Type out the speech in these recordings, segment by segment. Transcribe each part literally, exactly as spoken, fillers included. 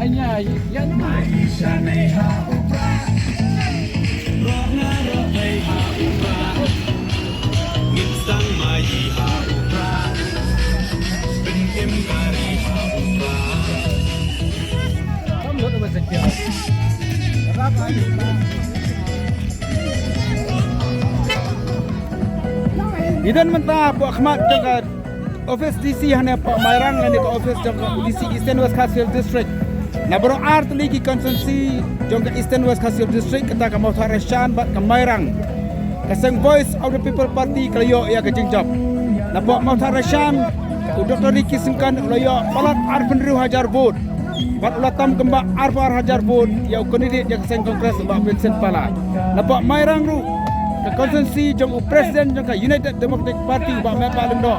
Ngi don mynta hapoh khmat jong ka office D C hangne hapoh Mairang, lane ka office jong ka D C Eastern West Khasi Hills District. Na baroh ar tylli ki constituency jong ka Eastern West Khasi Hills District, kata ka Mawthadraishan bad ka Mairang, ka seng Voice of the People Party ka la ïoh ïa ka jingjop. Napoh Mawthadraishan, u Doctor Ricky Syngkon u la ïoh palat arphew hynriew hajar vote bad u la tam kumba arphew ar hajar vote ïa u candidate ïa ka seng Congress, u Bah Vincent Pala. Napoh Mairang ruh, ka constituency jong u president jong ka United Democratic Party, u Bah Metbah Lyngdoh,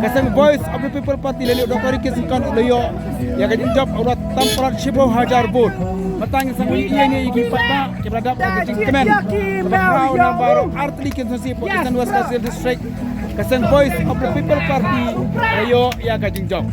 ka seng Voice of the People Party lane u Doctor Ricky Syngkon u la ïoh ïa ka jingjop, u la tam palat shiphew hajar vote. Mynta ngin sa ïohi ïa ki paidbah kiba la dap ïa ka jingkmen kaba khraw na baroh ar tylli ki constituency hapoh Eastern West Khasi Hills District. Ka seng Voice of the People Party ka la ïoh ïa ka jingjop.